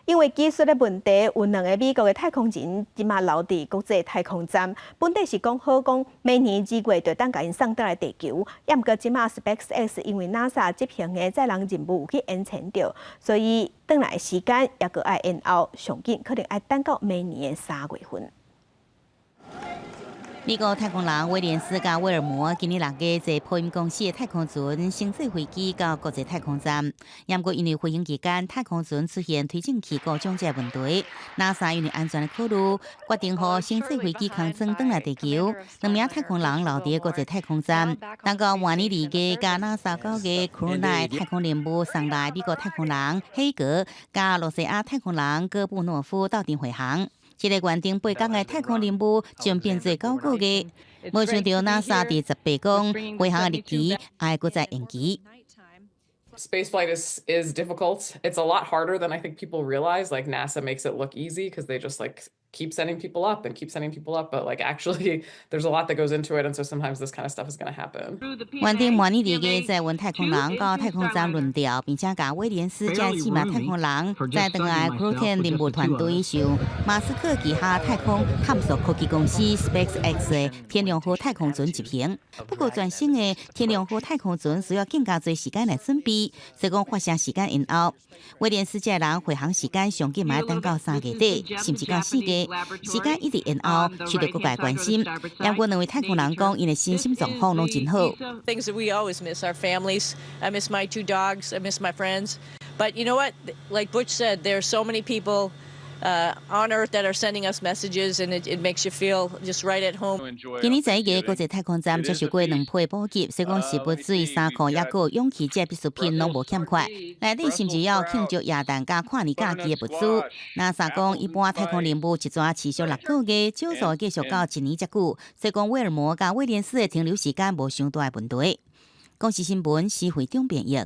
因為技術的問題，有兩個美國的太空人這馬留佇國際太空站。本底是講好講，明年2月就當共𪜶送轉來地球。猶毋過這馬 SpaceX 因為 NASA 執行的載人任務有去延遲著，所以轉來的時間猶閣愛延後，上緊可能愛等到明年的3月份。美國太空人威廉斯佮威爾摩今年6月坐波音公司的太空船星際飛機到國際太空站，毋過因為飛行期間太空船出現推進器故障這個問題，NASA 因為安全的考慮，決定予星際飛機空艙轉來地球。兩名太空人留佇國際太空站，等到明年2月佮 NASA 9月 Crew 9太空任務送來美國太空人黑格佮羅西亞太空人戈布諾夫鬥陣飛航。這個原定8工的太空任務將變做9個月，無想到 NASA 佇18講飛航的日期愛閣再延期。 Spaceflight is difficult. It's a lot harder than I think people realize. Like, NASA makes it look easy because they just, like, keep sending people up and keep sending people up, but, like, actually there's a lot that goes into it, and so sometimes this kind of stuff is going to happen. 原定明年2月載運太空人到太空站輪調，並且共威廉斯這四名太空人載轉來 Crew 10任務團隊受馬斯克旗下太空探索科技公司 SpaceX 的天龍號太空船執行。不過全新的天龍號太空船需要更加濟時間來準備，所以講發射時間延後。威廉斯這人飛航時間上緊嘛愛等到3月底，甚至到4月。時間一直延後，受到各界關心。不過兩位太空人講，𪜶的身心狀況攏真好。 Things that we always miss, our families. I miss my two dogs. I miss my friends. But you know what? Like Butch said, there are so many people on Earth that are sending us messages, and it makes you feel just right at home. 今年11月，國際太空站接受過兩批補給，所以講食物、水、衫褲，抑閣氧氣這必需品攏無欠缺。內底甚至有慶祝耶誕佮跨年假期的物資。NASA 講，一般太空任務一逝持續6個月，少數繼續到一年遮久。所以講，威爾摩佮威廉斯的停留時間無傷大的問題。公視新聞，施惠中編譯。